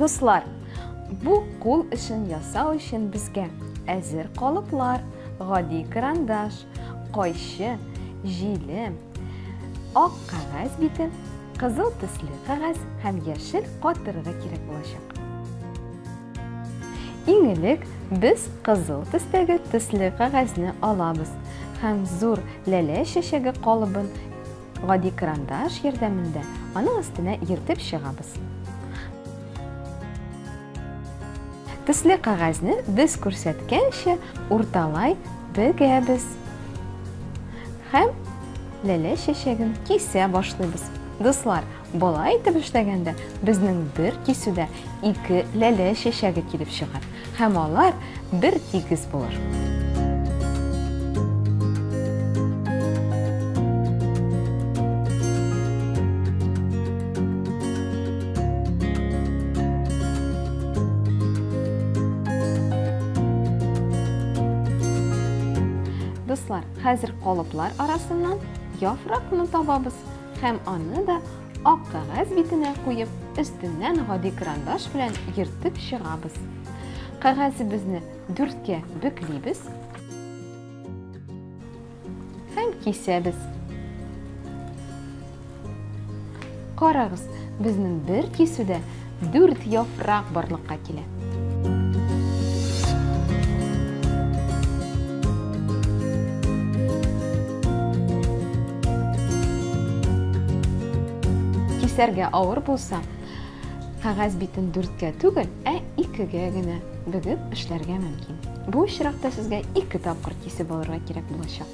Дуслар, бу кул эшен ясау өчен безгә әзер калыплар, гади карандаш, кайчы, җилем, ак кәгазь бите, кызыл төсле кәгазь һәм яшел катыргы кирәк булачак. Иң элек без кызыл төстәге төсле кәгазьне алабыз һәм зур ләлә чәчәге калыбын гади карандаш ярдәмендә аның өстенә йөртеп чыгабыз. Төсле кәгазьне без күрсәткәнчә урталай бөгәбез. Һәм ләлә чәчәген кисә башлыйбыз. Дуслар, болай итеп эшләгәндә безнең бер кисүдә ике ләлә чәчәге килеп чыгар һәм алар бер тигез булыр. Дуслар, хәзер калыплар арасыннан яфракны табабыз һәм аны да ак кәгазь битенә куеп, өстеннән гади карандаш белән йөртеп чыгабыз. Кәгазебезне дүрткә бөклибез һәм кисәбез. Карагыз, безнең бер кисүдә дүрт яфрак барлыкка килә. Кисәргә авыр булса, кәгазь битен дүрткә түгел, ә икегә генә бөгеп эшләргә мөмкин. Бу очракта сезгә ике тапкыр кисеп алырга кирәк булачак.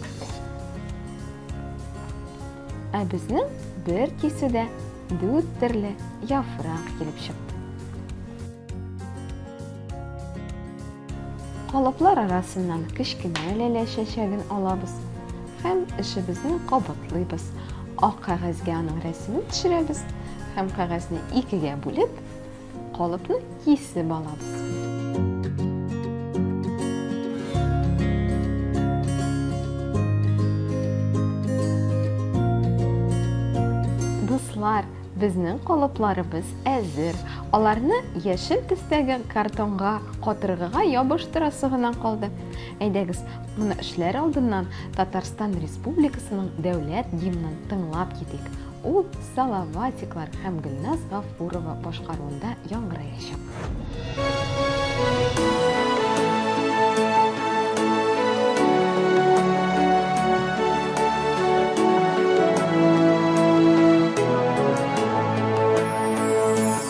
Ә безнең бер кисүдә дүрт төрле яфрак килеп чыкты. Калыплар арасыннан кечкенә ләлә чәчәген алабыз һәм эшебезне кабатлыйбыз. Ак кәгазьгә аның рәсемен төшерәбез һәм кәгазьне икегә бүлеп, калыпны кисеп алабыз. Дуслар, безнең калыпларыбыз әзер. Аларны яшел төстәге картонга, катыргыга ябыштырасы гына калды. Әйдәгез, моны эшләр алдыннан Татарстан Республикасының дәүләт гимнын тыңлап китик. Ул Салаватиклар һәм Гөлназ Гафурова башкаруында яңгыраячак.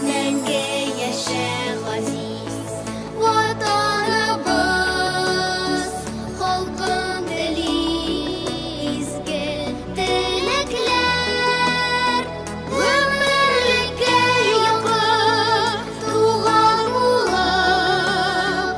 Мәңге яшә, газиз Ватаныбыз, халкың тели изге теләкләр. Гомерлеккә якын туган булып,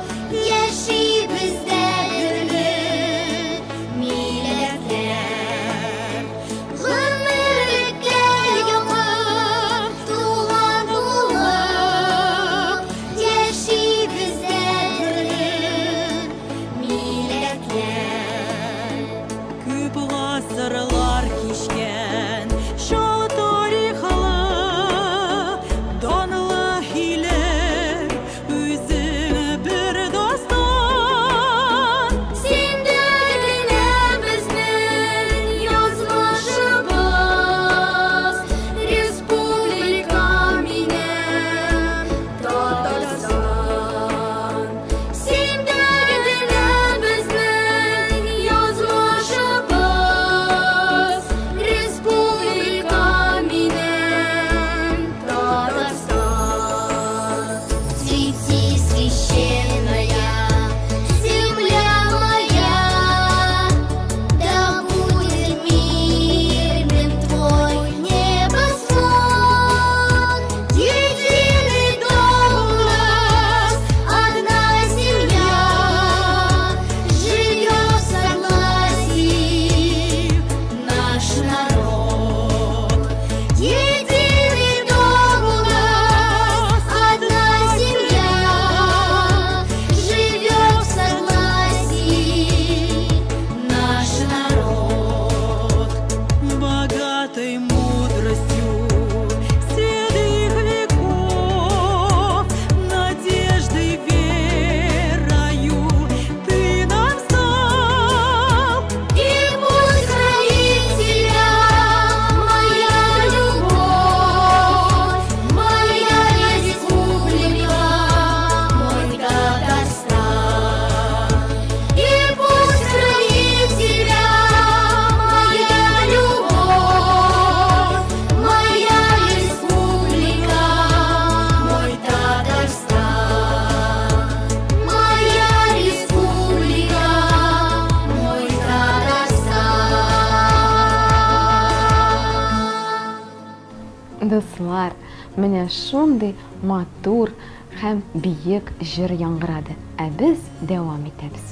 Дуслар, менә шундый матур һәм биек җыр яңгырады. Ә без дәвам итәбез.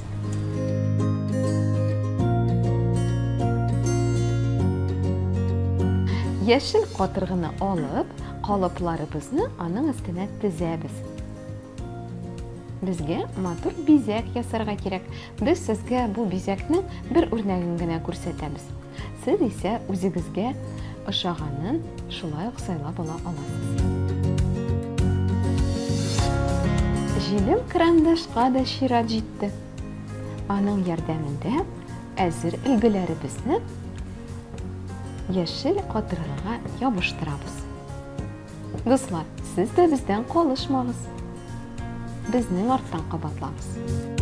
Яшел катыргыны алып, калыпларыбызны аның өстенә тезәбез. Безгә матур бизәк ясарга кирәк. Без сезгә бу бизәкнең бер үрнәген генә күрсәтәбез. Сез исә үзегезгә ошаганын шулай ук сайлап ала аласыз. Җилем карандашка да чират җитте. Аның ярдәмендә әзер өлгеләребезне яшел катыргыга ябыштырабыз. Дуслар, сез дә бездән калышмагыз. Безнең арттан кабатлагыз.